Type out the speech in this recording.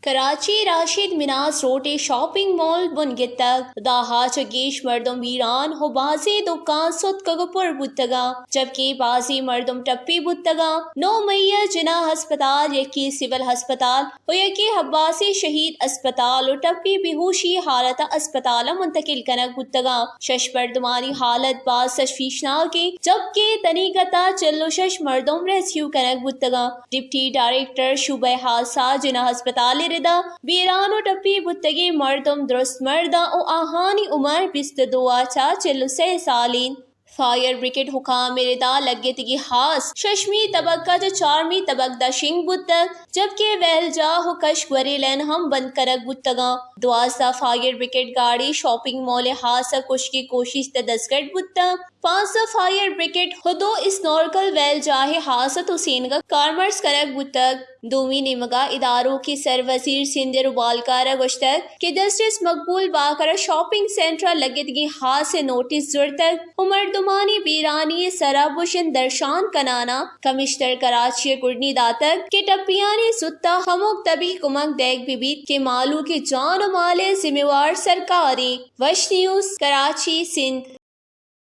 کراچی راشد مناز روڈ ءِ shopping mall بن گتگ۔ داہا چہ گیش مردم بیران ءُ بازیں دکان ستکگ ءُ پر بوتگاں، جبکہ بازیں مردم ٹپی بوتگاں۔ نو مئی ءَ جناح ہسپتال، یکے سول ہسپتال ءُ یکے عباسی شہید ہسپتال ءُ ٹپی بے ہوشی حالت ءَ ہسپتال ءَ منتقل کنگ بوتگاں۔ شش مردمانی حالت باز تشویشناک اِنت، جبکہ تنیگتا چل ءُ شش مردم ریسکیو کنگ بوتگاں۔ ڈپٹی ڈائریکٹر شعبہ حادثہ جناح ہسپتال ءِ ردا بیران ءُ ٹپی بوتگیں مردم درست مرداں ءُ آہانی عمر بیست ءُ دو ءَ چہ چل ءُ سئے سال اِنت۔ فائر بریگیڈ حکام ءِ ردا لگتگیں ہاس ششمی طبقہ چہ چارمی طبقہ داشنگ بوتگ، جبکہ ویل جاہ ءُ کش گوریلین ہم بند کنگ بوتگاں۔ دوازدہ فائر بریگیڈ گاڑی شاپنگ مال ءِ ہاس ءَ کشگی کوشست ءَ دستگٹ بوتگ۔ پانزدہ فائر بریگیڈ ءُ دو اسنورکل ویل جاہ ءِ ہاس ءَ توسینگ ءَ کارمرز کنگ بوتگ۔ دومی نیمگا اداروکی سر وزیر سندھ ءِ روالکار ءَ گوشتگ کہ جسٹس مقبول باقر ءَ شاپنگ سینٹر ءَ لگتگیں ہاس ءِ نوٹس زرتگ ءُ مردمانی بیرانی ءِ سرا بژن درشان کنان ءَ کمشنر کراچی ءَ گڈنی داتگ کہ ٹپیانی زوت ءَ ہمک طبی کمک دئیگ بہ بیت کہ مہلوک ءِ جان ءُ مال ءِ ذمہ وار سرکار اِنت۔ وش نیوز کراچی، سندھ۔